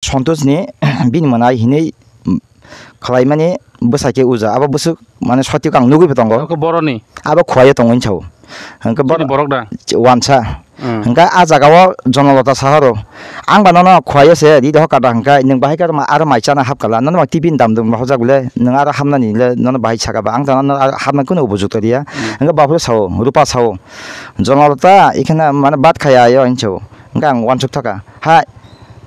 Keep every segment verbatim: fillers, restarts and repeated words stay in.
Santosh ni bini mwnai hinwi khlaimani bwsai khe uja. Abo bwswk mane sotik ang nugwi bo tongo. Abo khe boroni? Abo Khwai o tongo hinwi sao. Hwnkhe boro Chini borok da? Wansa. Hmm. Hwnkhe ah jaga o Jonolota sahoro. Ang ba nono Khwai o se ri doho kada hwnkhe nwng bahai khe aro ma-, aro mai chana hap kala. Nono ma T V ni dam dum hojak le nwng aro hamnani le nono bahai saka ba. Ang to nono aro hamna kunu ubujuk to riya. Hmm. Hwnkhe baphuru sao, Rupa sao. Jonolota ikhana mane bat khaya yo hinwi sao. Hwnkhe ang wansuk thaka. Hai,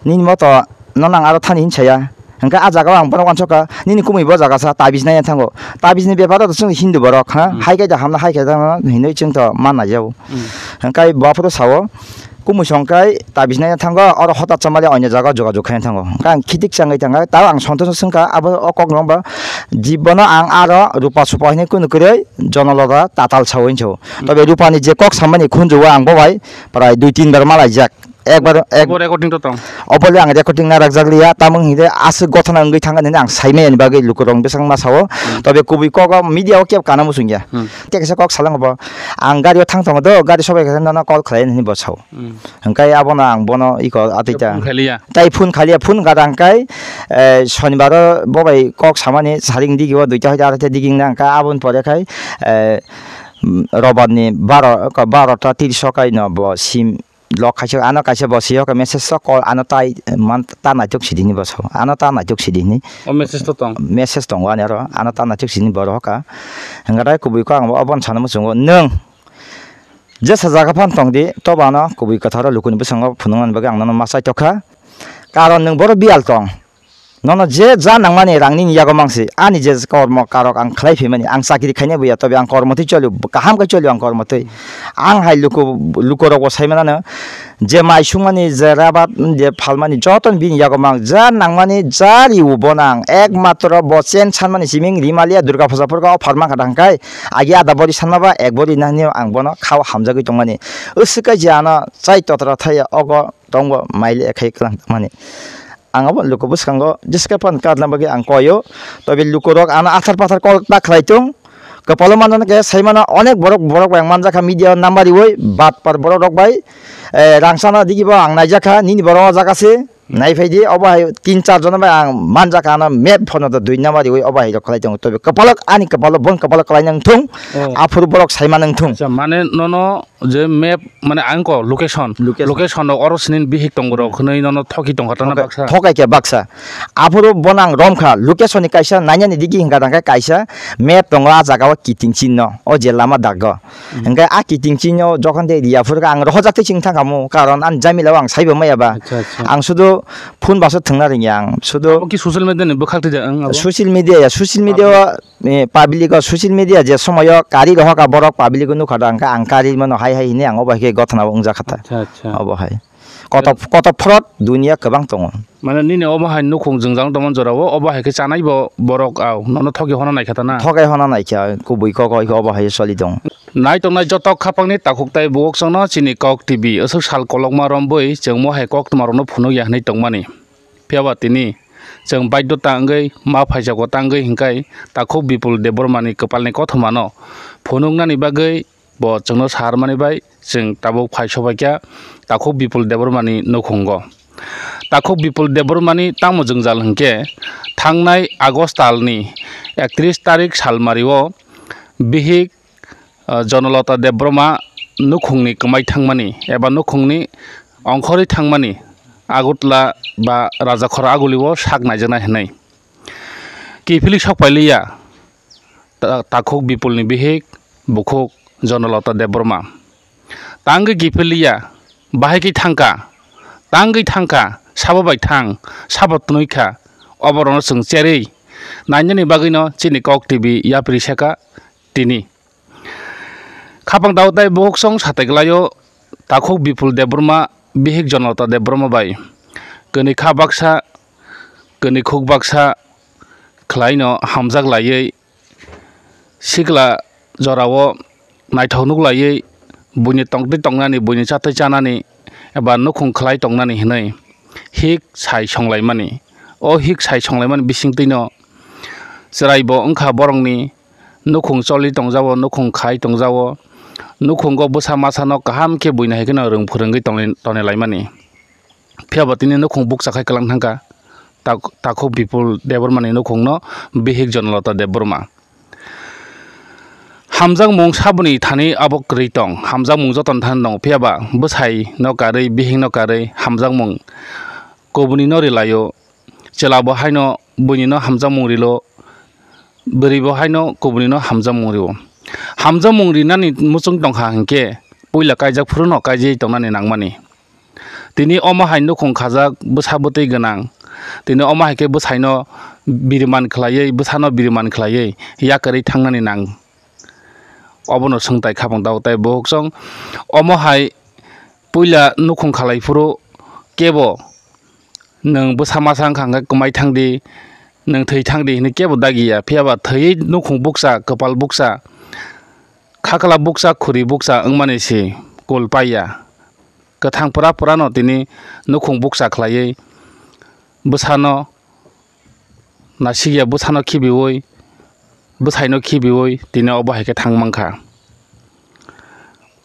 nini moto nono ang aro thani hinwi saya. Hwnkhe ah jaga o ang bono wansukha, nini kumui bo jaga sa, tabis naiya thango. Tabis ni bepar o to chwng Hindu borok, ha? Hmm. Hai khe da hamna, hai khe da hamna hinwi chwng to man nai jao. Hmm. Hwnkhe bo aphuru sao, kumui song khe tabis naiya thango, oro hotat chamali oinw jaga o jogajog khaina thango. Hwnkhe ang khitik changwi thangkha, tao ang Santosh no swngkha, abo o kok no ba, jibono ang aro Rupa Supa hinwi kunu kwrwi Jonolota tatal sao hinwi sao. Hmm. Tobe Rupa ni je kok samani khunju o ang bo bai prai dui tin bar malaijak. Ekbar, ek- Obo recording to tong? Obo le ang recording na rakjak liya, tamo hingde aswk gothana wngwi thangkha nini ang saimaya ni bagwi lukurok bwswk ma sao. Hmm. Tobe kubui kok o media o kebo kana muchungya. Hmm. Tei kaisa kok salang bo, ang gari o thang tongo do, gari sobai khe nono call khlai nini bo sao. Hmm. Hwnkhe abono ang bono iko atwi ta. Phone khailiya? Tai phone khailiya, phone gada hwnkhe, eh, Shonibar o bo bai kok samani saring digi o duita hoite aroite digi wngna hwnkhe aboni pore khai, eh, Robar ni baro, baro ta tiris o kai no bo sim. Lok kaisa, ano kaisa bo siyok message o call ano tai man ta naitok sidi ni bwsao. Ano ta naitok sidi ni. O message to tong? Message tongo ani aro. Ano ta naitok sidi ni borok hoka. Hwnkhe tai kubui kok ang bo obono sana muchungo. Nwng jesa jaga phano tong di, tobo ano kubui kwtharo lukuni bwskango phunuknani bagwi ang nono ma chai tokha. Karon nwng borok biyal tong. Nono je ja nangmani rang nini yago mangsi, ani je kormo karok ang khlai phaimani, ang chakri khaina buya, tobe ang kormo twi cholio, kaham khe cholio ang kormo twi. Ang hai luku, lukurokbo saimanano, je mai sungmani, je rabat, je phalmani, joto bini yago mang, ja nangmani, ja riwo bono ang, ekmatro bo chen sanmani siming rimaliya Durga puja phurkha offer mankha da hwnkhe, agi ada bori sanma ba, ek bori nani ang bono khao hamjagwi tongmani. Uswk khe je ano chai totra thaiya, ogo tongbo maile khai kwlang tongmani. Ang abo luku bwskango jeske phan karna bagwi ang koio, tobe lukurok ano athar pathar call ta khlai tung. Kwpalo manjana khe saimano onek borok, borok bai ang manjakha media o number riwi, batpar borok rok bai, eh, rang sana digi bo ang naijakha, nini borok o jaga se, naiphai di, obo hai tin char jona bai ang manjakha ano map phono do dui number riwi obo hai rok khlai tongo, tobe kwpalok ani kwpalo, bon kwpalo kwlai nang thung, Oh. Aphuru borok saima nang thung. Acha, mane nono je map mane ang ko location, Location. Location rok oro sini bihik tongo rok hwnwi nono thoki tongkha tana Thokai, baksa. Thokai khe baksa. Aphuru bono ang romkha, location ni kaisa nainani digi hingkha tangkha kaisa map tongo ah jaga o kiting chinno, o je lama dago. Hmm. Hingkhe ah kiting chinno jokhon tei riya phurkha ang rohorjak tei ching thangkha mo, karon ani jamila o ang saibo maya ba. Acha, acha. Ang sudu phone baso thwngna ringya ang sudu. Abo ki social media ni bwkhak twi da ang abo? Social media ya, social media o eh, public o social media je somoyo kari rohorkha borok public o nukha da hwnkhe ang kari mano hai hai hinwi ang obo hai khe gothana o wngjakha ta. Acha, acha. Obo hai. Koto, koto phorot duniya kwbang tongo. Mane nini obo hai nukhung jwngjal tongmani jorao obo hai khe chanai bo borok au nono thoki hona naikha ta na? Thokai hona naikha kubui kok oi khe obo hai choli tongo. Nai tongnai joto khapangni takhuk tai bukhuk chwngno chini Kok T V aswk sal kolokma romwi chwng mo hai koktwma rokno phunukya hinwi tongmani. Phiya ba tini chwng baidhota wngwi ma phaijak o tangwi hwnkhe takhuk Bipul Debbarmani kwpalni kothomano phunuknani bagwi bo chwngno sa rwmani bai chwng tabuk phai sobaikha takhuk Bipul Debbarmani nukhungo. Takhuk Bipul Debbarmani tamo jwngjal hwnkhe thangnai August talni ektris tarik salmario bihik ah, Jonolata Debbarma nukhungni kwmai thangmani eba nukhungni ongkhorwi thangmani Agartala ba Rajakhor Agulio sak naijaknai hwnwi. Kiphilwi sok pailiya ta-, takhuk Bipulni bihik bukhuk Jonolata Debbarma. Tangwi kiphilwi ya, bahai khe thangkha, tangwi thangkha, sabo bai thang, sabo twnwi kha, oborokno chwng cherwi nainani bagwino chini Kok T V yapri saka tini. Khapang dao tai bukhuk song satai glaio takhuk Bipul Debbarma bihik Jonolata Debbarma bai kwnwi kha baksa, kwnwi khuk baksa khlaino hamjak laiwi sikla jorao naithok nuk laiwi buini tongtwi tongnani, buini chatwi chanani eba nukhung khlai tongnani hwnwi hik sai songlaimani. O hik sai songlaimani bisingtwino chwraibo wngkha borokni nukhung choli tongjao, nukhung khai tongjao, nukhungo bwsa masano kaham khe buini hai kheno rwng phwrwngwi tonwi, tonwi laimani. Phiya bo tini nukhung bukcha khai kwlang thangkha. tak-, takhuk Bipul Debbarmani nukhungno bihik Jonalata Debbarma. Hamjakmung saboni thani abo kwrwi tong, hamjakmung jotono thani tong, phiya ba bwsaino karwi, bihikno karwi hamjakmung kubunino rwlaio, chwla bo haino buinino hamjakmung rwlo, bwrwi bo haino kubunino hamjakmung rwo. Hamjakmung rinani muchung tongkha hinkhe puila kaijak phuruno kaijagwi tongnani nangmani. Tini omo hai nukhung khajak bwsa bwtwi gwnang. Tini omo hai khe bwsaino biriman khlaiwi, bwsano biriman khlaiwi yakarwi thangnani nang. Obono swngtai khapang tao tei bohok song omo hai puila nukhung khalai phuru kebo nwng bwsa masa wngkha hwnkhe kwmai thangdi, nwng thwi thangdi hinwi kebo dagiya. Phiya ba thwiwi nukhung buksa, kwpal buksa, khakla buksa, khuri buksa wngmani se kul paiya. Kwthang pura purano tini nukhung buksa khlaiwi bwsano nasikya, bwsano khibiwi, bwsaino khibiwi tini obo hai khe thang mankha.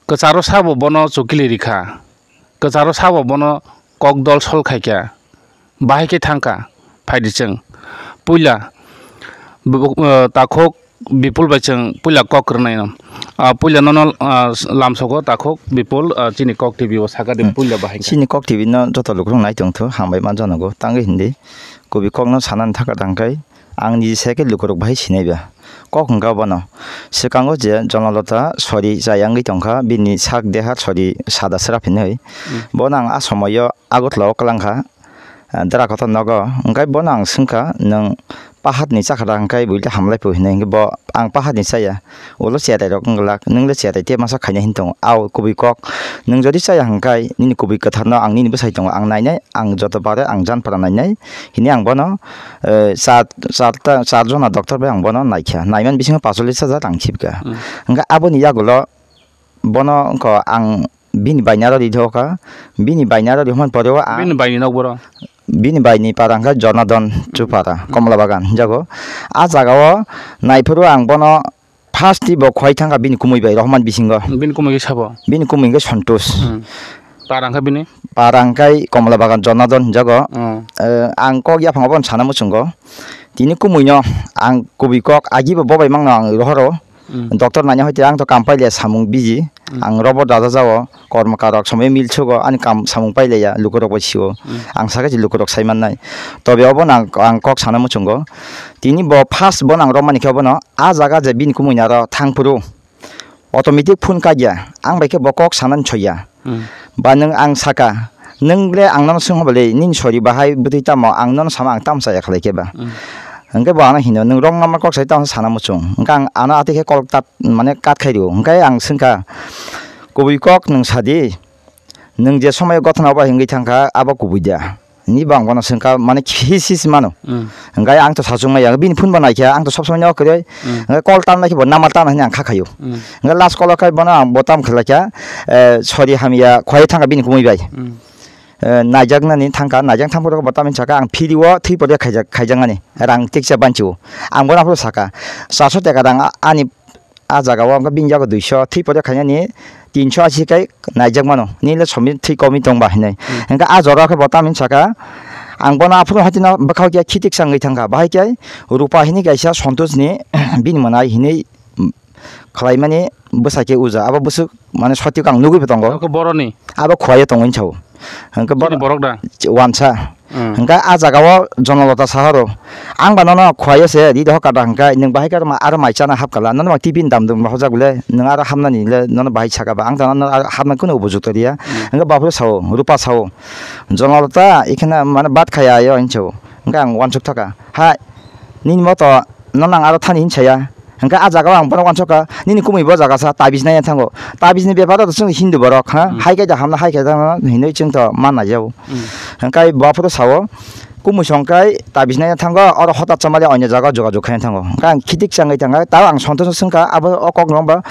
Kwcharo sabo bono chukili rikha, kwcharo sabo bono kokdol sol khaikha, bahai khe thangkha. Phaidi chwng puila bu-, uh, takhuk Bipul bai chwng puila kok rwnaino. Ah, puila nono, ah, lamsogo takhuk Bipul, ah, chini Kok T V o sakha de Hmm. puila bahai khe. Chini Kok T V no joto lukurok nai tongthu, hambai ma janogo, tangwi hindi. Kubui kokno sanani thaka tangkai, ang niji sai khe lukurok bahai sinai ba. Kok hwnkha bono. Swkango je Jonalata sori chaya wngwi tongkha, bini sak deha sori sada srap hinwi. Hmm. Bono ang a somoyo Agartala o kwlangkha, ah, dera kotor nogo. Hwnkhe bono ang swngkha, "Nwng pahatni chakhra hwnkhe builta hamlai phu?" hinwi. Hwnkhe bo, "Ang pahatni chaya, ulo cherai rok wng glak, nwng le cherai tei masa khaina hin tongo, ao kubui kok. Nwng jodi chaya hwnkhe nini kubui kwtharno ang nini bwsai tongo, ang nainai, ang joto bare ang janpara nainai," hinwi ang bono, eh, char, charta, char jona doctor bai ang bono naikha. Naimani bisingo pasollis hajar rang sipkha. Hmm. Hwnkhe aboni yagulo bono wngkha ang bini baini aro ridhokha, bini baini aro rihormani pore o ang Bini baini nok boro. Bini baini para hwnkhe Jonadon Chupara, Komla Bagan hinjago. A jagao naiphuru ang bono first twi bo khwlai thangkha bini kumui bai rohormani bisingo. Bini kumui khe sabo? Bini kumui hwnkhe Santosh. Hmm. Para hwnkhe bini? Para hwnkhe Komla Bagan Jonadon hinjago. Hmm. Eh, ang kok yaphang obono sana muchungo. Tini kumuino ang kubui kok agi bo bobai mangno ang rohoro. Hmm. Doctor naina hoite ang to kam pailiya samung biji. Hmm. Ang robo daja jao kormo karok somoi mil sugo ani kam samung pailiya lukurok bai sio. Hmm. Ang sakhe je lukurok sai mannai. Tobe obono ang, ang kok sana muchungo. Tini bo first bono ang romani khe obono a jaga je bini kumui naro thangphuru automatic phone kagya ang bai khe bo kok sanani soya. Hmm. Ba nwng ang saka, nwng le ang nono swngha bwle, nini sori bahai bwtwi tamo, ang nono sama, ang tamo chaya khlai khe ba. Hmm. Hwnkhe bo ano hino, "Nwng wrong number kok sai, tamo sana muchung." Hwnkhe ang ano atwi khe call tat, mane kat khai rio. Hwnkhe ang swngkha, "Kubui kok nwng sadi, nwng je somoyo gothana obo hingwi thangkha, abo kubui da?" Ni bo ang bono swngkha, mane khisi si mano. Hmm. Hwnkhe ang to sachung maya, bini phone bo naikha, ang to sob somoi no kwrwi. Hmm. Hwnkhe call tan naikhe bo number tan hwnwi ang kha khaio. Hmm. Hwnkhe last call o khai bono ang bo tam khlaikha, eh, sorry hamya khwlai thangkha bini kumui bai. Hmm. Eh, naijaknani thangkha, naijak thangphuru bo tamni saka ang phiri o thwi pore khaijak, khaijaknani rang tiksa banchi o. Ang bono aphuru saka, "Charso teka rang a-, ani a jaga o wngkha bini yago duiso, thwi pore khainani tinso asi kai naijak mano, nini le somi thwi komi tong ba," hinwi. Hmm. Hwnkhe a jora khe bo tamni saka, ang bono aphuru hati no bwkhao khe khitik sangwi thangkha, bahai khe rupa hini kaisa Santosh ni bini mwnai hinwi khlaimani bwsai khe uja, abo bwswk mane sotwk ang nugwi bo tongo. Abo khe boroni? Abo khwlai o tongwi sao. Hwnkhe bor-, Chini borok da? Wansa. Hmm. Hwnkhe a jaga o Jonalata sahoro. Ang ba nono khwlai o se ri dohor kada hwnkhe nwng bahai khe aro ma-, aro mai chana hap kala. Nono ma tiffin dam dum hojak le, nwng aro hamnani le nono bahai saka ba. Ang ta nono aro hamna kunu ubujukta riya. Hmm. Hwnkhe baphuru sao, Rupa sao, "Jonalata, ikhana mane bat khaya ayo," hinwi sao. Hwnkhe ang uansuk thaka. "Hai, nini moto nono ang aro thani," hinwi saya. Hwnkhe a jaga o ang bono uansukha, "Nini kumui bo jaga sa, tabis naiya thango." Tabis ni bepar o to chwng Hindu borok, ha? Hmm. Hai khe da hamna, hai khe da hamna hinwi chwng to man nai jao. Hmm. Hwnkhe bo aphuru sao, kumui song khe tabis naiya thango, oro hotat chamali onyo jaga o jogajog khaina thango. Hwnkhe ang khitik changwi thangkha, tao ang Santosh no swngkha, abo o kok no ba,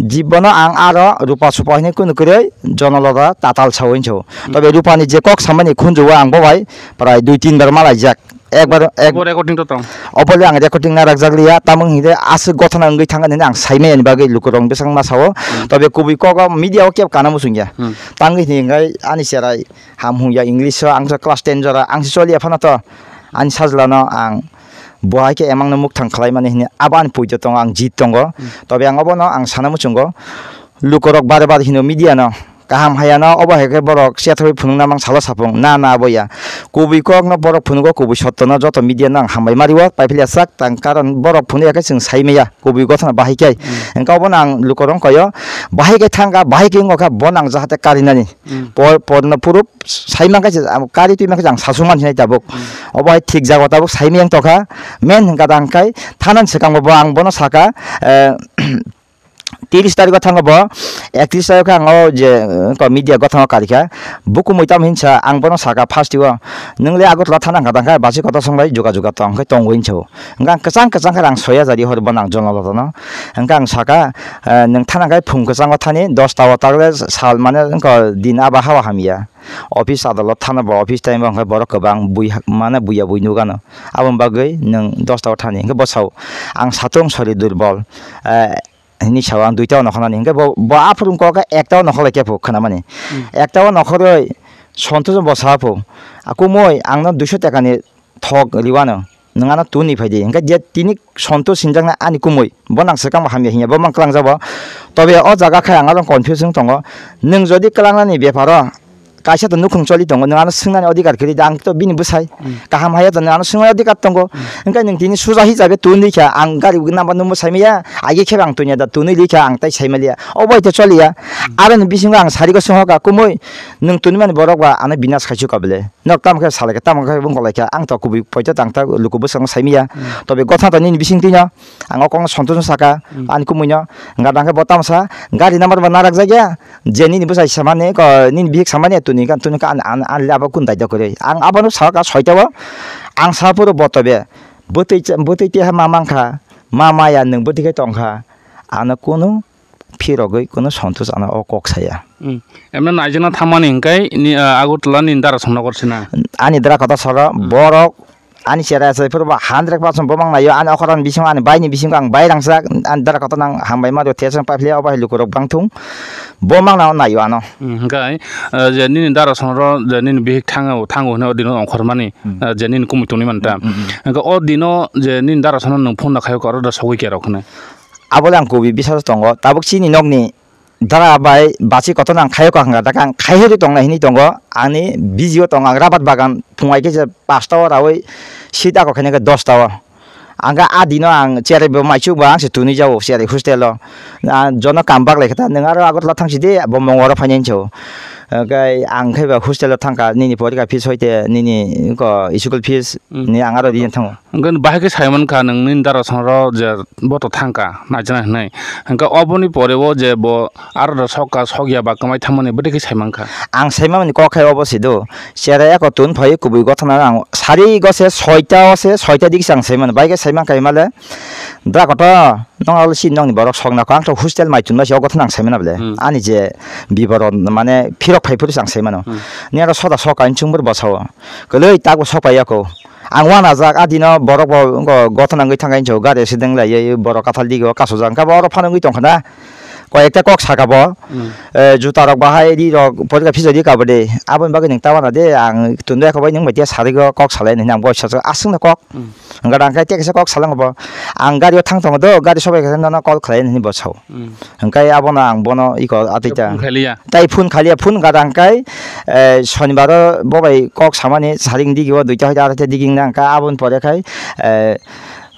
"Jibono ang aro Rupa Supa hinwi kunu kwrwi Jonalata tatal sao," hinwi sao. Hmm. Tobe Rupa ni je kok samani khunju o ang bo bai prai dui tin bar malaijak. Ekbar, ek- Obo recording to tong? Obo le ang recording na rakjak liya, tamo hingke aswk gothana wngwi thangkha nini ang saimaya ni bagwi lukurok bwsakma sao. Hmm. Tobe kubui kok o media o kebo kana muchungya. Hmm. Tangwi hini hingke ani cherai ham hungya English o, ang so class ten jora, ang se choliya phano to. ani sajlano ang bo hai khe emangno mukthang khlaimani hwnwi abo ani poito tongo, ang jit tongo. Hmm. Tobe ang obono ang sana muchungo, lukorok bare bare hino media no, kaham haya no, obo hai khe borok chethawi phunukna mang salo sapung, na, na, abo ya. Kubui kok no borok phunugo, kubui sotto no joto media no ang hambai mario, paiphilia sak tang, karon borok phunuk ya khe chwng sai maya, kubui gothono bahai khe. Hmm. Hwnkhe obono ang lukorok wngkha yo, bahai khe thangkha, bahai khe wngkha, bono ang jahate karinani. Hmm. Por, porno phurup sai mankha se, abo kari twi mankha se ang sasung man hinai tabuk. Hmm. Obo hai thik jago tabuk sai miyang tokha. Men hwnkha da hwnkhe thanani swkango bo ang bono saka, eh, tiris tarikho thango bo, ektiris tarikho ang o je, eh, ko media gothono karikha. Bukumui tamo hinsa ang bono saka first o, "Nwng le Agartala thana hwnkha da hwnkhe basi kotor song bai juga juga tong hwnkhe tongo," hinsa o. Hwnkhe ang kwchang kwchang khe rang soya jari hor bono ang jono lotono. Hwnkhe ang saka, eh, "Nwng thana hwnkhe phung kwchango thani, dosta o takle sal mane wngkha din aba hawa hamya." Office adalot thana bo office time o hwnkhe borok kwbang bui ha-, mane buya bui nukgano. Aboni bagwi nwng dosta o thani hwnkhe bo sao, "Ang satung sori durbol," eh, hinwi sao, ang duita o nokholnani. Hwnkhe bo, bo aphuru wngkha khe ekta o nokhorlai khe pho khwnamani. Hmm. Ekta o nokhorwi Santosh bo sa pho, "Akumui, ang no duiso tekani thok riwano, nwng ano tuni phai di." Hwnkhe je tini Santosh hinjaknai ani kumui, bo nang swkang bo hamya hinya, bo mang klangjak bo. Tobe o jaga khe ang aro confuse wng tongo. Nwng jodi klangnani beparo kaisa to nukhung choli tongo, nwng ano swngnani odhikar kwrwi da, ang to bini bwsai. Hmm. Kaham haya to nwng ano swngnani odhikar tongo. Hmm. Hwnkhe nwng tini suja hisabe tuni kha, ang gari number nungbo sai maya, agi khe ang tunya da tuni li kha, ang tai sai maliya. O bai to choliya. Hmm. Aroni bisingo ang sarigo swngo ka, kumui, nwng tuni mani borok ba ano binas khaisu ka bele. Nok tamo khe salai kha, tamo khe wng kolai kha, ang to kubui poito tang ta luku bwskango sai maya. Hmm. Tobe gotha to nini bising twi no, ang o kokno Santosh no saka, hmm, ani kumui no, gadang khe bo tamo sa, gari number bo narak jak ya, je nini bwsai samani, ko nini bihik samani, tuni kan, tuni kan, an, an, an le abo kun daito kwrwi. Ang abono saka soita o, ang sa phuru bo tobe, bwtwi cha-, bwtwi twi ha ma mang kha, ma maya nwng bwtwi khe tong kha, ano kunu phirogwi kunu Santosh ano o kok saya. Hmm. Emno naijakna thammani hwnkhe ni, ah, Agartala ni dara song nokor sina. Ani dara kota soro, hmm, borok ani chera se phuru ba hundred percent bo mang naio, ani okhoran bisingo ani baini bisingo ang bai rangchak, ani dara kota nang hambai ma do thesang paphli obo hai lukurok bangthung bo mang nao naio ano. Hmm, hwnkhe, ah, je nini dara song ro je nini bihik thango, thango hwnwi o dino ongkhormani, hmm, ah, je nini kumui tongwi manta. Hmm, hmm, hmm. Hwnkhe o dino je nini dara song no nwng phone da khaio karo da sogwi kerok hwnwi. Abole ang kubui bisas tongo, tabuk chini nokni dara bai bachi kotor ang khaio ka hwnga, dakha ang khai hori tongnai hinwi tongo, ani busy o tongo, ang rabat bagan phungai khe je pasta o raui seat ako khaina khe dosta o. Ang khe a dino ang cherai bo maichuk ba ang se tuni jao cherai hostel o. Ah, jono kam bak lai khe ta, nwng aro Agartala thang sidi, bo Mongol oro phainai hinwi sao. Hwnkhe ang khe ba hostel o thangkha, nini porikha fees hoite, nini ko school fees, hmm, ni ang aro ri thango. Hwnkhe bahai khe sai mankha nwng nini dara song ro je bo to thangkha naijana hinwi. Hwnkhe oboni pore o je bo aro da sokka sokya ba kwmai thangmani bwtwi khe sai mankha. Ang sai mani kok khai obo se do. Cherai ako tun phai kubui gotha na ang sari go se soita o se soita dik se ang sai mano. Bahai khe sai mankha himale. Da koto nong alo si nongni borok sokna kho ang to hostel mai tun ba se o gotha nang sai mano bole. Hmm. Ani je biboron mane phirok phai phuru se ang sai mano. Hmm. Ni aro soda sokka hinwi chwng bwrwi bwsao. Kwlwi tak bo sok pai ya kho. Ang uanajak, a dino borok bo wngkha gotha nangwi thangkha hinwi gari accident wnglaio, borok kathal dige o kasojak, hwnkhe bo oro phano wngwi tongkha na. Koi ekta kok saka bo, hmm, eh, juta rok bahai ri rok porikha phisa di kabade, aboni bagwi nwng ta uana de, ang tundui eko bai nwng bai tiya sarigo kok salai nini ang boisa aswkno kok. Hmm. Hwnkhe ang khe tekisa kok salango bo, ang gari o thang tongo do, gari sobai khe nono call khlai nini bo sao. Hmm. Hwnkhe abono ang bono iko atwi ta. Phone khailiya. Tai phone khailiya, phone gadang kai, eh, Shonibar o bo bai kok samani saring digi o duita hoite araita digi wngna hwnkha, aboni pore khai, eh,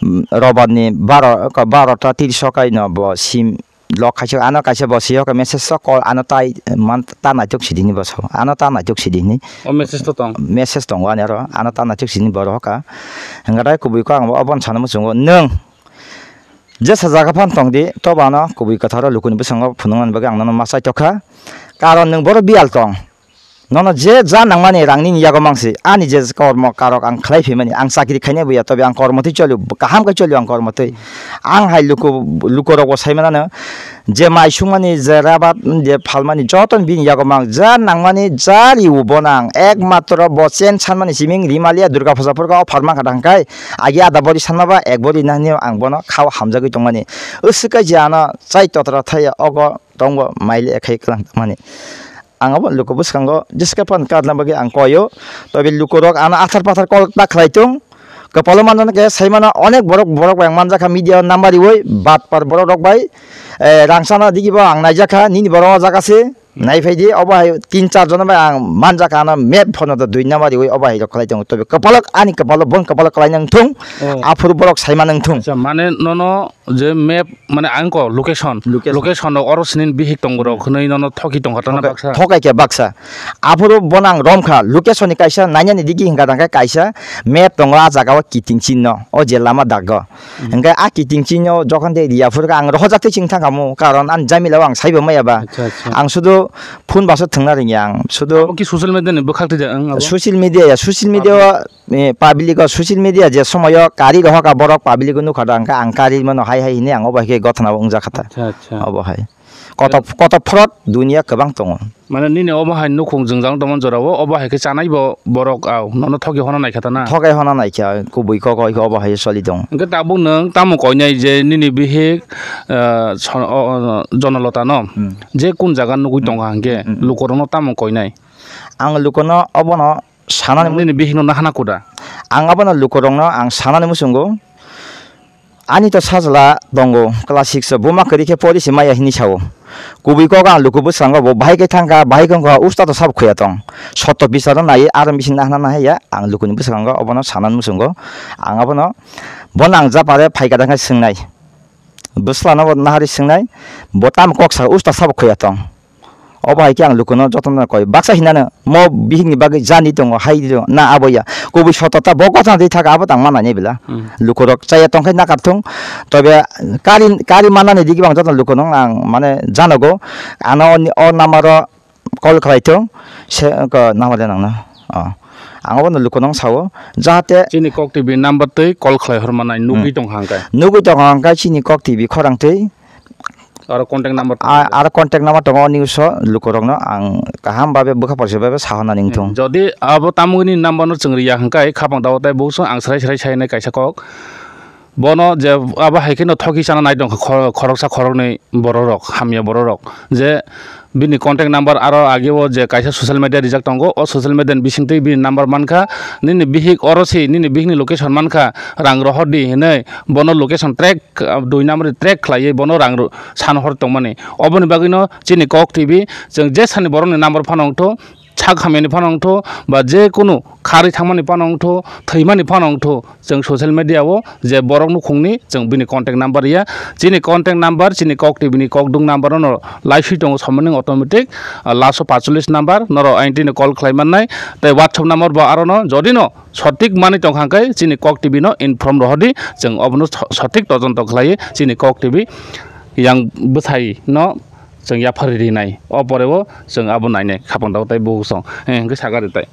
mm, Robar ni baro, ko barota tiris o kai no bo sim lok khaisa, ano kaisa bo si o message o call ano tai man ta naitok sidi ni bo sao, ano ta naitok sidi ni. O message to tong. Message tongo ani aro, ano ta naitok sidi ni borok hoka. Hwnkha tai kubui kok ang bo obono sana muchungo, nwng jesa jaga phano tong di, tobo ano kubui kwtharo lukuni bwskango phunuknani bagwi ang nono ma chaitokha. Karon nwng borok biyal tong. Nono je ja nangmani rang nini yago mangsi, ani je kormo karok ang khlai phaimani, ang chakri khainai buya, tobe ang kormo twi cholio, kaham khe cholio ang kormo twi. Ang hai luku, lukurokbo sai manano, je mai sungmani, je rabat, je phalmani, jotono bini yago mang, ja nangmani, ja riwo bono ang, ekmatro bo chen sanmani siming rimaliya Durga puja phurkha o pharma kha thangkhai, agi ada bori sanma ba ek bori nani ang bono khao hamjagwi tongmani. Uswk khe je ano chai totra thaya ogo tongbo maile khai kwlang tongmani. Ang abo luku bwskango jeske phan karna bagwi ang koio. Tobe lukurok ano athar pathar kol ta khlai tung. Kwpalo manjana khe sai mano onek borok, borok bai ang manjakha media o number riwi, batpar borok rok bai, eh, rang sana digi bo ang naijakha, nini borok o jaga se. Naiphai di, obo hai tin char jona bai ang manjakha, ano map phono do dui number riwi obo hai rok khlai tongo. Tobe kwpalok ani kwpalo, bon kwpalo khlai nang thung, Oh. aphuru borok sai ma nang thung. Acha, mane nono je map, mane ang ko location, Location. location rok oro sini bihik tong rok hwnwi nono thoki tong kha tana Thokai, baksa. thokai khe baksa. Aphuru bono ang rom kha, location ni kaisa nainani digi hinka tang khe kaisa map tongo, a jaga o kiting chinno, o je lama dago. Hmm. Hingke a kiting chinno jokhon de riya phuru ang rohojak tei ching thang kamo, karon ani jamila o ang saibo maya ba. Acha, acha. Ang sudu phone baso thwngna ringya ang, sudu Abo ki social media ni bwkhak twi da, ang abo? Social media ya, social media o eh, public o social media je somoyo kari rohok a borok public o nukha da, hwnkhe ang kari mano hai hai hinwi ang obo hai khe gothana o wngjak kha ta. Acha, acha. Obo hai. Koto, koto fraud duniya kwbang tongo. Mane nini obo hai nukhung jwngjal tongmani jorao obo hai khe chanai bo borok au nono thoki hona naikha ta na? Thokai hona naikha, kubui kok oi khe obo hai soli tong. Hwnkhe tabuk nwng tamo koinai je nini bihik, eh, so-, o, o, Jonolota no Hmm. je kun jaga nugui Hmm. tongkha hwnkhe Hmm, hmm. lukurokno tamo koinai? Ang lukurokno obono sanani Nini bihikno nahana kuda? Ang abono lukurokno ang sanani muchungo, ani to sajla tongo, class six o, buma kwrwi khe pori se maya hinwi sao. Kubui kok ang luku bwskango bo bahai khe thangkha, bahai khe wngkha, usta to sabo khuya tong. Sotto bisaro nai, aro bising nahana nahaiya, ang lukuni bwskango obono sanani muchungo. Ang abono, bono ang japare phaikha thangkhe swngnai. Bwslano bo nahari swngnai, bo tamo kok sa, usta sabo khuya tong. Obo hai khe ang lukuno jotono koi baksa hinano mo bihikni bagwi jani tongo, hai tongo, na abo ya. Kubui sotota bo gotha twi thaka abo tang manani bela. Hmm. Lukurok chaya tongkhai nakar thung. Tobe kari, kari manani digi bang jotono lukuno ang mane janogo. Ano o ni, o number o call khlai thung. Se ko number de nangno. Oh. Ang obono lukuno sao. Jahate Chini Kok T V number twi call khlai hor manai nugwi Hmm. tong hangkai. Nugwi tong hangkai chini Kok T V khorang twi. Aro contact number A-, aro contact number tongo, o news o lukurokno ang kaham babe bwkha porse babe sahorna ningthung. Jodi abo tamogwini number no chwng riya hwnkhe khapang dago tai bukso ang srai srai sainai kaisa kok. Bono je abo hai kheno thoki chana nai tongkha khor-, khoroksa khoroknwi bororok, hamya bororok. Je bini contact number aro ageo je kaisa social media rijak tongo, o social media ni bisingtwi bini number mankha, nini bihik oro si, nini bihikni location mankha, rang rohordi hinwi bono location track ah, dui number track khlaiwi bono rang ru-, san hor tongmani. Oboni bagwino chini Kok T V chwng je sani borokni number phano wngtho, sak hamyani phano wngtho, ba je kunu kharwi thangmani phano wngtho, thwimani phano wngtho, chwng social media o je borok nukhungni chwng bini contact number ya. Chini contact number, chini Kok T V ni kokdwng number no laiswi tongo, somani automatic, ah, last o paanchchollish number norok aini tini call khlai mannai, tei WhatsApp number bo arono jodi no sothik manwi tongkha hwnkhe chini Kok T V no inform rohordi, chwng obono so-, sothik todonto khlaiwi chini Kok T V yang bwsai no chwng yaphar rinai. O pore o chwng abo nainai khapang dago tai bukusong, eh, hwnkhe saga rw tai.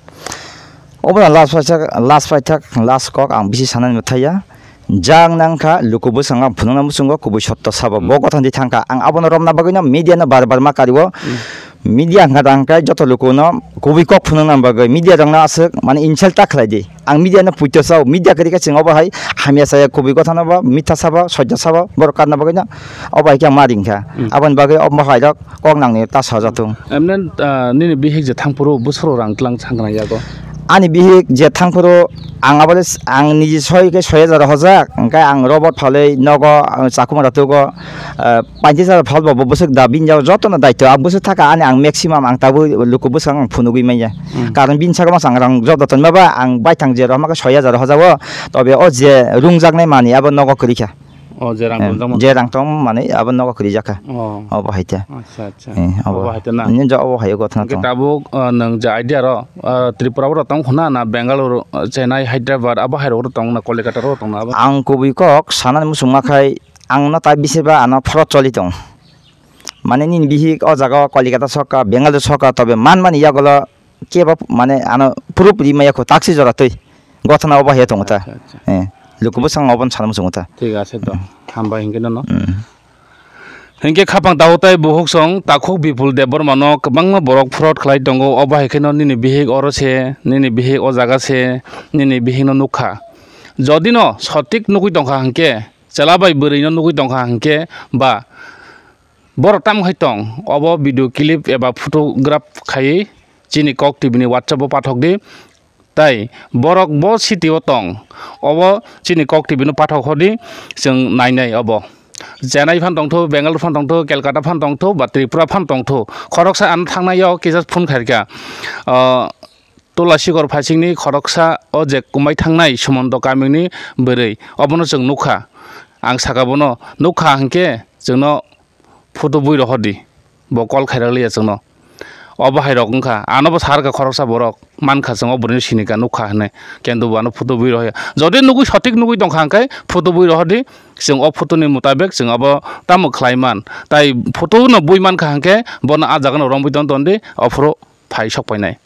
Obono last paithak, last paithak, last kok ang bisi sanani mwthaiya. Jang nangkha luku bwskango ang phunukna muchungo kubui sotto sabo. Hmm. Bo gothan di thangkha. Ang abono romna bagwino media no bar bar ma kariwo. Hmm. Media hwnkha tang khe joto lukuno kubui kok phunukna bagwi media rokno aswk mane insult ta khlai di. Ang media no puito sao, media kwrwi khe chwng obo hai hamya saya kubui gotha no bo, mitha sabo, sotto sabo, borok karna bagwi no obo hai khe ang ma ring kha. Hmm. Aboni bagwi obo hai rok kok nangni ta sajatung. Emne, ah, nini bihik je thangphuru bwswro rang tlang thangna yago? Ani bihik je thangphuru ang abo le s-, ang niji soi khe soi hajar hojak, hwnkhe ang robot phalwi nogo, ah, chakuma ratugo, ah, panchis hajar phalbo bo bwswk da bini jao jotono daityo. Ang bwswk thaka ani ang maximum ang tabuk luku bwskango ang phunugwi manya. Hmm. Karon bini saka masa ang rang joto tonma ba ang baithang je rohorma khe soi hajar hojago, tobe o je rungjaknai manwi abo nogo kwrwi kha. O, je rang Eh, tonjak mano. Je rang tong mani abo nogo kwrwi jakha. O. Obo hai te. Acha, acha. Eh, obo. Obo hai te na. Nini ja obo hai o gotna Hwnkhe tong. Tabuk, uh, nwng je idea ro, uh, Tripura o tong khuna na Bangalore, uh, Chennai, Hyderabad abo hai ro tong na Kolkata ro tong na abo? Ang kubui kok sanani muchungma khai ang no tai bisi ba ano phorot choli tong. Mane nini bihik o jaga o Kolkata soka, Bangalore soka, tobe man mani yagulo kebo mane ano proof ri maya kho taksi jora twi. Gothana obo hai tongo ta. Acha, acha. Eh, luku bwskango obo sana muchungo ta. Thik ase to. Hambai hinkhe nono. Mm. Hinkhe khapang tago tai buhuk song takhuk Bipul Debbarma no kwbangma borok fraud khlai tongo. Obo hai kheno nini bihik oro se, nini bihik o jaga se, nini bihik no nukha. Jodi no sotik nugui tongkha hinkhe, chwla bai bwrwi no nugui tongkha hinkhe ba Borok tamo hai tong, obo video clip eba photograph khaiwi chini Kok T V ni WhatsApp o pathok di. Tai borok bo city o tong, obo chini Kok T V no pathok hor di, chwng nainai obo. Chennai phan tongtho, Bengaluru phan tongtho, Kolkata phan tongtho, ba Tripura phan tongtho. Khoroksa ano thangnai o kisa phone khairkha. Ah, Tula Sikor Phaisingni khoroksa o je kwmai thangnai Sumonto Kamini bwrwi, obono chwng nukha. Ang saka bono nukha hinkhe chwngno photo bui rohordi, bo call khairak liya chwngno. O bahai rok wngkha, ano bo sakha khoroksa borok mankha chwng o bwrwino sinika nukha hinwi, kintu bo ano photo bui rohya. Jodi nugwi sothik nugwi tongkha hinkhe photo bui rohordi, chwng o photo ni mutabek chwng abo tamo khlai man. Tai photo no bui mankha hinkhe bono a jaga no romwi ton tondi, ophuru phai sok painai.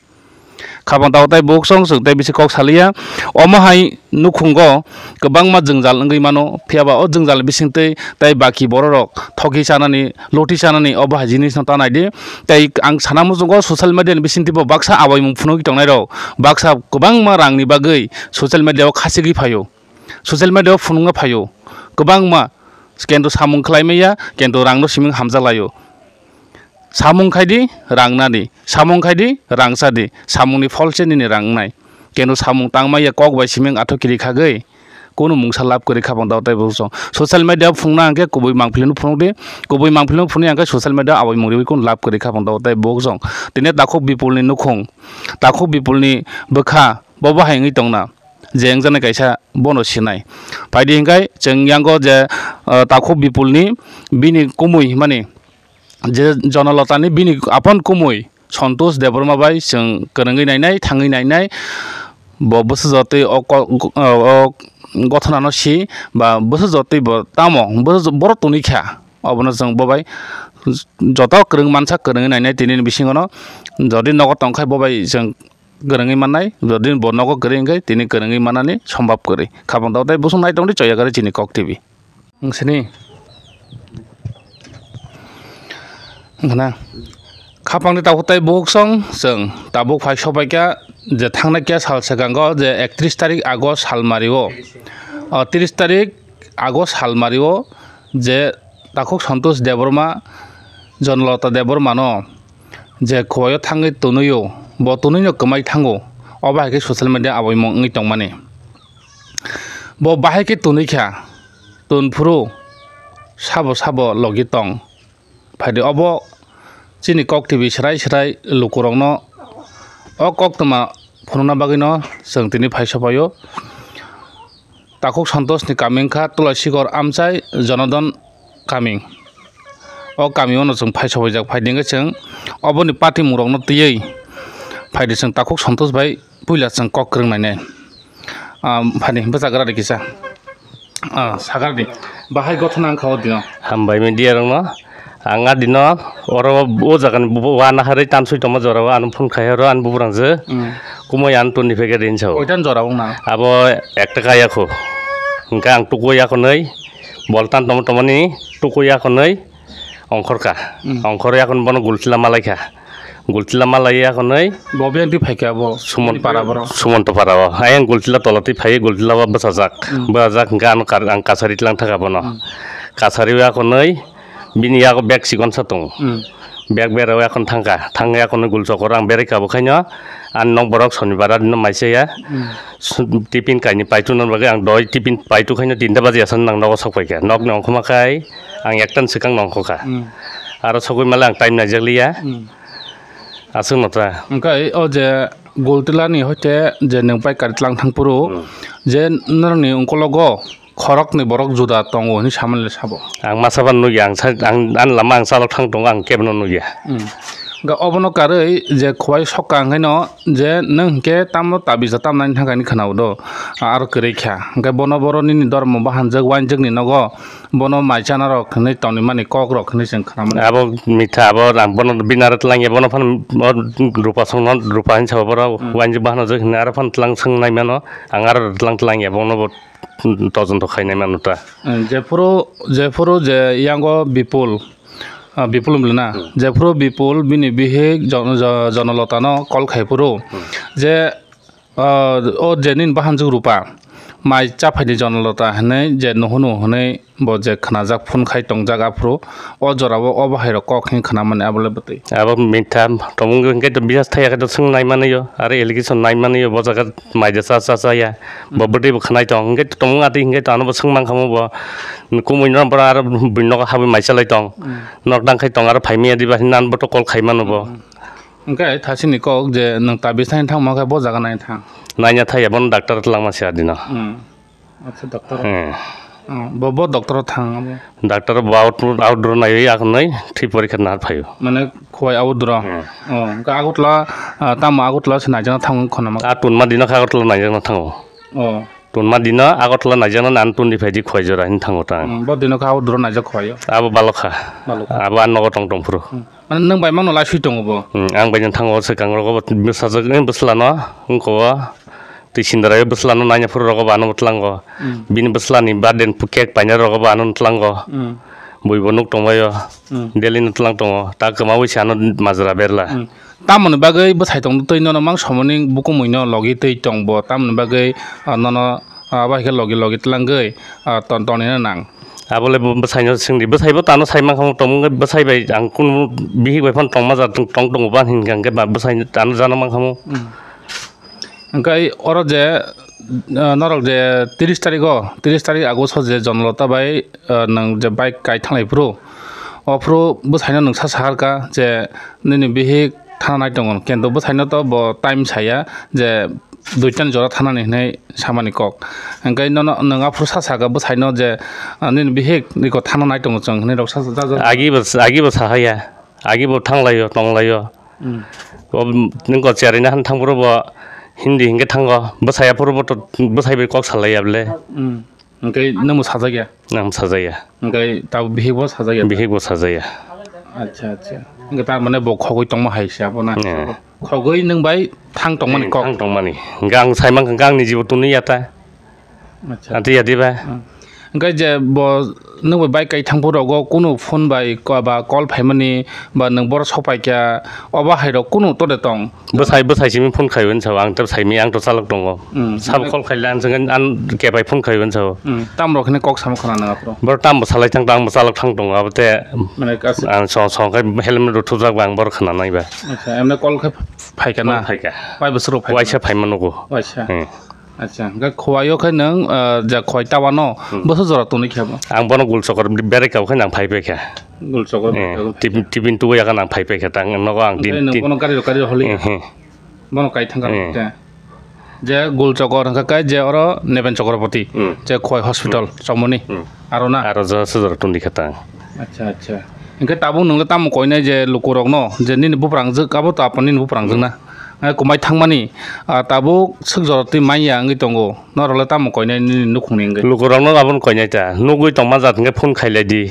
Khapang tao tai buksong chwng tei bisi kok saliya. Omo hai nukhungo kwbangma jwngjal wngwi mano, phiya ba o jwngjal bisingtwi tei baki bororok thoki chanani, loti chanani obo hai jinisno ta nai di. Tei ang sana muchungo social media ni bisingtwi bo baksa awaimung phunugwi tongnairok baksa kwbangma rangni bagwi social media o khachigwi phaio. Social media o phunukna phaio kwbangma, kintu samung khlai maya, kintu rangno siming hamjak laio. Samung khai di, rang na di. Samung khai di, rang cha di. Samungni phol se nini rang wngnai. Kintu samung tang maya kok bai siming athu kiri khagwi kunu mungsa lab kwrwi khapang tao tei buksong. Social media o phunukna hwnkhe kubui mangpili no phunuk di. Kubui mangpili no phunuk ya hwnkhe social media o awaimung riwi kunu lab kwrwi khapang tao tei buksong. Tini takhuk Bipul ni nukhung, takhuk Bipul ni bwkha, bo bahai wngwi tongna. Je wngjaknai kaisa bono sinai. Phaidi hinkhai chwng yango je, ah, takhuk Bipulni bini kumui himani je Jonolotani bini apon kumui Santosh Debbarma bai chwng kwrwngwi nainai, thangwi nainai. Bo bwsajotwi o ko-, o gothonano si ba bwsajotwi bo tamo bwsa-, borok tongwi kha. Obono chwng bo bai joto kwrwng mansa kwrwngwi nainai tini bisingono. Jodi nogo tongkhai bo bai chwng kwrwngwi mannai, jodi bo nogo kwrwi hwnkhe tini kwrwngwi mannani sombab kwrwi. Khapang tao tei bukhuk nai tongdi Choyagari chini Kok T V. Wngsini wngkhana khapangni tabuk tei bukhuk song chwng tabuk phai sopaikha je thangnai khe sal swkango je ektris tarik August salmario, o tris tarik August salmario je takhuk Santosh Debbarma, Jonlota Debbarmano je khowai-o thangwi tonwi-o, bo tonwi-no kwmai thango, obo hai khe social media awaimung wngwi tongmani. Bo bahai khe tonwi kha, ton phuru sabo sabo logi tong. Phaidi obo chini Kok T V swrai swrai lukurokno o koktwma phunukna bagwino chwng tini phai sopaio. Takhuk Santosh ni kami wngkha Tulasikor amchai Jonodon kami. O kami o no chwng phai sobaijak, phaidi hwnkhe chwng oboni party mung rokno twiwi phaidi chwng Takhuk Santosh bai puila chwng kok kwrwng nainai. Ah, phani bwchagra de kisa. Ah, sagar di. Bahai gothona wngkha o dino. Hambai media rokno. Ang a dino oro o jaga ni bu-, bu-, uanaharwi tanswi tongma jora o ano phone khai oro ani bubrang je. Hmm. Kumui ano toni phege rin sao. Oitan jora wngna. Abo ekta kaya kho. Hingke ang tuku ya khonoi. Bol tan tongma tongmani tuku ya khonoi. Ongkhorka. Hmm. Ongkhor ya khon bono gultila malaikha. Gultila malai ya khonoi. Bo biyang twi phaikha bo. Sumon para borok. Sumonto para o. Ayang gultila tola twi phai gultila bo bwsajak. Hmm. Bwsajak hingke ano kar-, ang kasari tlang thaka bono. Hmm. Kasari ya khonoi. Bini yago bag sikon sa tongo. Hmm. Bag berao yakhon thangkha, thangwi yakhon gul chokor ang berwi kha, bo khaino ang nok borok sonibar adino maisa ya. Hmm. Su-, tiffin kaini paitu nang bagwi ang doi tiffin paitu khaino tinta baji asan nang nogo sok paikha. Nokni ongkhoma khai ang ektan swkang nongkho kha. Hmm. Aro sogwi male ang time naijak liya. Hmm. Aswk no ta. Hwnkhe o je Gultilani hoite je nwng pai kari tlang thang phuru, hmm, je norokni ungkologo khoroknwi borok juda tongo hinwi samani le sabo. Ang masa phano nukya, ang sa-, ang, ani lama ang chalok thang tongo, ang kebono nukya. Hmm. Hwnkhe obono karwi je khowai sokka hwnkhe no je nwng hwnkhe tamo tabisa tamnani thangkha hinwi khwnao do, aro kwrwi kha. Hwnkhe bono boro nini dormo bahanjak wainjakni nogo bono mai chanarok hinwi tonwi mani kokrok hinwi chwng khna mano. Abo mitha, abo ang bono bini aro twlangya, bono phano o rupa songno, rupa hinwi sabo borok, hmm, wainjak bahanjak hinwi aro phano twlang swng nai mano, ang aro twlang twlangya bono bo. Todonto khainai mano ta. Jephuru, jephuru je yango Bipul, ah, Bipul wngla na? Hmm. Jephuru Bipul bini bihik Jon-, Jo-, Jonolotano call khai phuru, hmm, je, ah, o je nini bahanjak Rupa, Mai chaphai di Jonlota hinui je nuhunu hinui bo je khnajak phone khai tongjak aphuru o jora o, o bahai rok kok hinui khna mani abo le bwtwi. Abo mitha tongmung hinkhe to bisas thaiya khe to swng nai mani yo, aro allegation nai mani yo, bo jaga mai da cha cha cha ya. Bo bwtwi bo khnai tong hinkhe to tongmung atwi hinkhe to ano bo swng mankha mo bo kumui no aro buino habwi mai chalai tong. Nok dang khai tong aro phai maya diba hinwi nan bo to call khai mano bo. Hwnkhe thasini kok je nwng ta bisai thangma khe bo jaga nai thang. Naina thaiya bono doctor twlangma se adino. Hmm. Acha doctor. Hmm. Oh, bo, bo doctor thang abo. Doctor bo out, outdoor naiwi akhwnwi thwi porikha nahar phaio. Mane khowai outdoor. Hmm. Oh, hwnkhe Agartala, ah, tamo Agartala se naijakna thang khonama. A tunma dino kha Agartala naijakna thango. Oh. Tunma dino Agartala naijakna nan tun di phaidi khowai jora hin thango tang. Hmm, bo dino kha outdoor naijak khowai. Abo balokha. Balokha. Abo an nogo tong tong phuru. Hmm. Mane nwng bai mano lai sui tongo bo? Hmm, ang bai thango swkang rogo bo bwsajak, eh, bwsla no, wngko o. Twi sindrai bwsla no naina phuru rogo bo ano tlango. Hmm. Bini bwsla ni birthday ni cake paina rogo bo ano tlango. Hmm. Bui bo nuk tongbaio. Hmm. Daily no tlang tongo. Ta kwmawi se ano majra berla. Hmm. Tamoni bagwi bwsai tong twi nono mang somoni bukumui no logi twi tong bo. Tamoni bagwi, ah, nono, ah, bai khe logi logi tlangwi, ah, ton tonina nang. Abole bo bwsaino swngdi, bwsaibo tano sai mankha mo, tongmung khe bwsai bai ang kunu bihik bai phano tongma ja tong, tong tongo ba hinkha hwnkhe ba bwsai ano jana mankha mo. Hmm. Hwnkhe oro je, ah, norok je tris tarikh o, tris tarikh August o je Jonlota bai, ah, nwng je bike kai thanglai phuru, o phuru bwsaino nwng sa sahar kha je nini bihik thana nai tongo, kintu bwsaino to bo time saya je duitan jora thanani hinui samani kok. Hwnkhe nono nwng aphuru sa saka bwsaino je, ah, nini bihik niko thana nai tongo chwng hinui rok sa, sa, sa, sa. Agi bo, agi bo sahaya, agi bo thanglaio, tonglaio. Hmm. O nungko cherina han thangphuru bo Hindi hinkhe thango, bwsai aphuru bo to, bwsai bai kok salaiya bole. Hmm. Hwnkhe nwngbo sajak ya? Ang sajaya. Hwnkhe tabuk bihikbo sajak ya? Bihikbo sajaya. Acha, acha. Hwnkhe tar mane bo khogwi tongma hai se abo na? Eh. Khogwi nwng bai thang tongmani kok? Thang tongmani. Hwnkhe ang sai mankha, hwnkhe ang nijibo tuni ya ta. Acha. Ati ya diba? Hmm. Hwnkhe je bo nwng bai bike kai thangphuru rogo kunu phone bai ko-, ba call phaimani ba nwng boro sopaikha, obo hai rok kunu to de tong? Bwsai, bwsai simi phone khaiwi sao, ang tei saimi, ang to chalok tongo. Hmm. Sabo call khaile ang swngkhe ang kebai phone khaiwi sao. Hmm. Tamrok hwnwi kok samo khna nang aphuru? Boro tambo salai thang, tangbo chalok thang tongo, abo te mane kas- ang song, song khe helmet rw thupjak ba ang boro khna nai ba. Acha, emne call khe phaikha na? Call phaikha. Wai bwswk rw phaikha? Waisa phaima nugo. Waisa. Hmm. Acha, hwnkhe khowai o khe nwng, ah, ja khowai tawano, hmm, bwswk jora tonwi khe bo? Ang bono gul chokor bereka o khe nang phai paikha. Gul chokor, eh, bereka o tibin, tibin tubu yakan ang phai paikha tang nogo ang. Hwnkhe din, nwng din. Bono gari rok, gari rok holi? Eh, eh. Bono kai thangkha. Eh. Te. Je gul chokor hwnkha kai je oro Neben Chakraborty, hmm, je khowai hospital, hmm, chomoni. Hmm. Aro na? Aro ja sujara tongdi kha tang. Acha, acha. Hwnkhe tabuk nwng le tamo koinai je lukurokno je nini buprangjwk abo to aphan nini buprangjwk na? Eh, kwmai thangmani, ah, tabuk swk jora twi manya wngwi tongo. Norok le tamo koinai nini nukhungni wngwi? Lukurokno abono koinai ta. Nugwi tongma jat hwnkhe phone khailai di.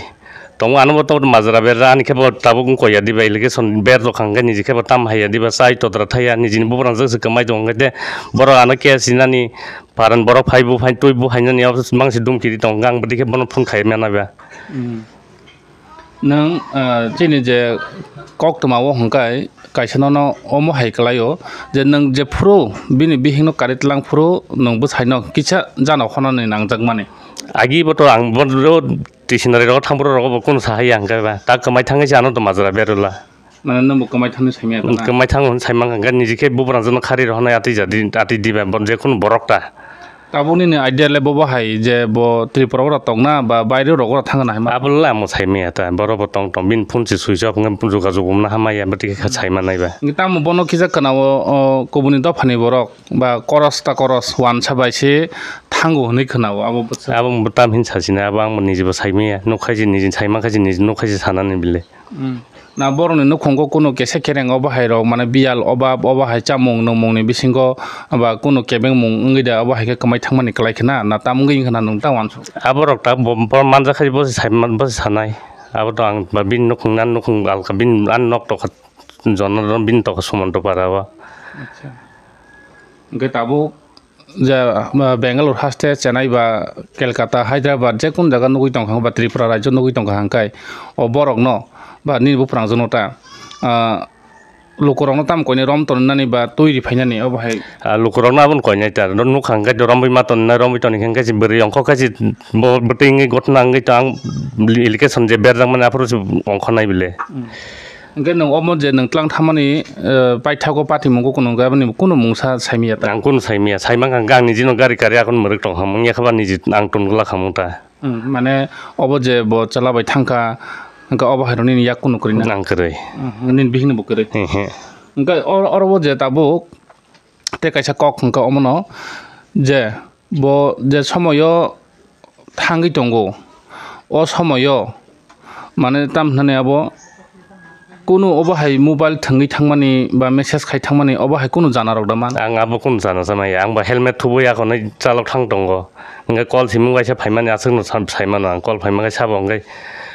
Tongo ano bo to majra berra ani khe bo tabuk wng koiya diba, allegation ber rok hwnkhe niji khe bo tam haiya diba, chai todra thaiya nijini buprangjwk se kwmai tongo hwnkhe te borok ano case rinani pharan borok phai bu phai twi bu phainani abo mangsi dumkiri tongo hwnkhe ang bwdikhe bono phone khai mano ba. Hmm. Nwng, ah, chini je koktwma o hwnkhe kaisa nono omo hai kwlaio je nwng jephuru bini bihikno kari tlang phuru nwng bwsaino kisa jana khonani nangjakmani. Agi bo to ang bo Tisinari rogo thangphuru rogo bo kunu sahaiya hwnkhe ba ta kwmai thangwi se ano to majra berula. Mane nwngbo kwmai thangni saimaya khna? Kwmai thango hwn saimang hwnkhe niji khe bubarangjwkno khari rohornai atwi jadi, atwi diba bo jekunu borok ta. Tabuk nini idea le bobo hai je bo Tripura oro tongna ba baire rogo thangna hai ma? Abo le amo saimaya ta, borok bo tong tong bini phone se switch off wngkhe jogajog wngna hamaya, bwtwi khe saimanai ba. Tamo bono kisa khna o, o, kubuni dophani borok ba koros ta koros wansa bai se thango hwnwi khna o, abo bwsa. Abo bo tam hin sachina, abo ang bo niji bo saimaya, nukha je niji saimang kha je niji nukha je sanani bile. Hmm. Na borokni nukhungo kunu kesa kereng obo hai rok, mane biyal obab obo hai chamung nungmungni bisingo ba kunu kebengmung wngwi da, obo hai khe kwmai thangmani kwlai khna, na tam wngwi wngkha na nwng ta uansuk? Aborok ta bo, bo manjakha bo se sai, bo se sanai. Abo to ang ba bini nukhung, ani nukhung alka, bini ani nok tokha, jono bini tokha Sumonto para o. Acha. Hwnkhe tabuk je, ah, Bangalore haste, Chennai ba Kolkata, Hyderabad, je kun jaga nugwi tongkha ba Tripura rajyo nugwi tongkha hwnkhe, o borokno ba nini buprangjwkno ta, ah, lukurokno tamo koinai rom tonnani ba twi ri phainani obo hai? Ah, lukurokno aboni koinai ta, no nukha hwnkhe romwi ma tonnai, romwi toni hwnkhe se bwrwi ongkho khe se bo bwtwi wngwi gotna wngwi tong, application je berjakmani aphuru se ongkhornai bile. Hmm. Hwnkhe nwng omo je nwng tlang thamani, eh, paithago patimungo kuno hwnkhe aboni kuno mungsa saimanya ta? Ang kuno saimanya, saimang hwnkhe ang nijino gari kari akhon mwrwk tong hamung yakhe ba niji ang tongwlak hamung ta. Hmm, mane obo je bo chwla bai thangkha, hwnkhe obo hai rok nini yak kunu kwrwi na? Nang kwrwi. Hmm, nini bihikni bo kwrwi. He, he. Hwnkhe oro, oro bo je tabuk tei kaisa kok hwnkhe omono je bo je somoyo thangwi tongo, o somoyo mane tam hwnani abo kunu obo hai mobile thwngwi thangmani ba message khai thangmani obo hai kunu jana rok da man? Ang abo kunu jana jana ya, ang bo helmet thubo ya, khonwi chalok thang tongo. Hwnkhe call simung kaisa phaimani aswkno sa-, saimano ang, call phaima khe sabo hwnkhe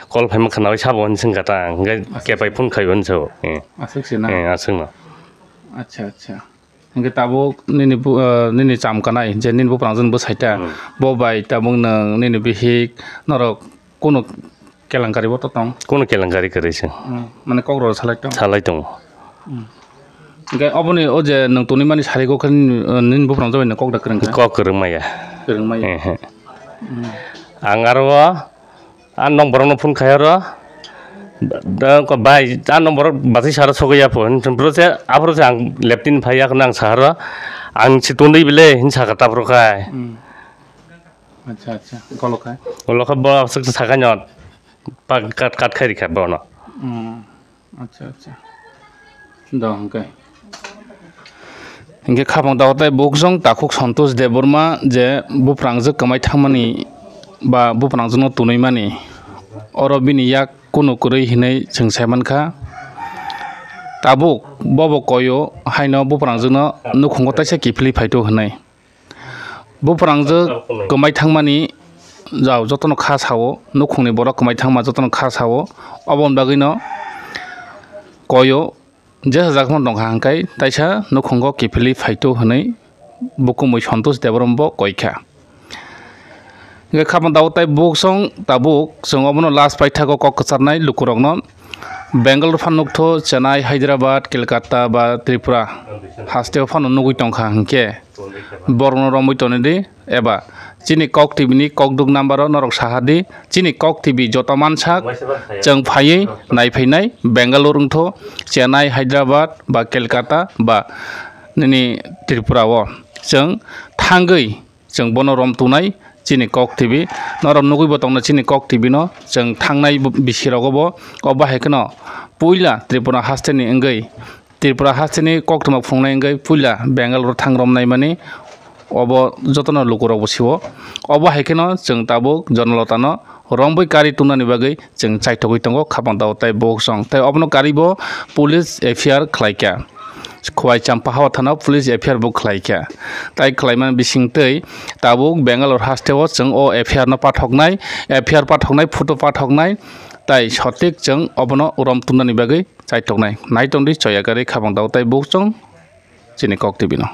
call phaima khwnawi sabo hwnwi swngkha ta ang, hwnkhe kepai phone khai hwnwi sao. Eh. Aswk se na? Eh, aswkno. Acha, acha. Hwnkhe tabuk nini bu-, eh, nini cham kanai je nini buprang jwng bwsai ta, hmm, bo bai tabuk nwng nini bihik norok kunu kelengkari bo to tong? Kunu kelengkari kwrwi se. Hmm, mane kok rok salai tong? Salai tongo. Hmm. Hwnkhe oboni o je nwng tonwi mani sari kok khe nini, eh, nini buprang jwng bai nwng kok da kwrwng kha? Kok kwrwng maya. Kwrwng maya. Eh, eh. Hmm. Ang aro o, ah, nong borokno phone khai oro. Da, ko bai, ah, nong borok bati sara sogwi ya pho. Bro se, aphuru se ang leptin phai ya khna ang saharo. Ang si tundui bile hin saka tapro khai. Hmm. Acha, acha. Kolo khai? Kolo khai bo aswk saka nyo. Pa kat, kat khai rikha bono. Hmm. Acha, acha. Do hwnkhe. Hwnkhe khapang dago tei buksong takhuk Santosh Debbarma je buprangjwk kwmai thangmani ba buprangjwkno tunui mani, oro bini yak kunu kwrwi hinwi chwng sai mankha. Tabuk bobo koyo haino buprangjwkno nukhungo taisa kiphilwi phaitu hinwi. Buprangjwk kwmai thangmani jao jotono kha sao, nukhungni borok kwmai thangma jotono kha sao, oboni bagwino koyo jesa jaga phano tongkha hwnkhe taisa nukhungo kiphilwi phaitu hwnwi bukumui Santosh Debbarma bo koikha. Hwnkhe khapang tabuk tei buksong tabuk chwng obono last paithago kok kwcharnai lukurokno. Bangalore phano nukthok, Chennai, Hyderabad, Kolkata ba Tripura hasteo phano nugwi tongkha hwnkhe borokno romwi tonidi eba chini Kok T V ni kokduk number o norok saha di, chini Kok T V joto mansak chwng phaiwi naiphainai Bangalore wngthok, Chennai, Hyderabad ba Kolkata ba nini Tripura o chwng thangwi chwng bono rom tunai chini Kok T V. Norok nugwi bo tongna chini Kok T V no. Chwng thangnai bo-, bisi rogo bo, o bahai kheno puila Tripura haste ni wngwi Tripura haste ni koktwma phunuknai wngwi puila Bangalore thang romnai mani obo jotono lukurok bo sio. O bahai kheno chwng tabuk Jonalota no rombwi kari tungna ni bagwi chwng chaithogwi tongo khapang tabuk tei buksong. Tei obono kari bo police F I R khlai kha. Khowai Champahawa thana o police F I R bo khlai kha. Tai khlaimani bising twi tabuk Bangalore haste o chwng o F I R no pathoknai, F I R pathoknai, photo pathoknai, tai sotik chwng obono rom tungna ni bagwi chaithoknai. Nai tongdi Choyagari khapang tabuk tei buksong chini Kok T V no.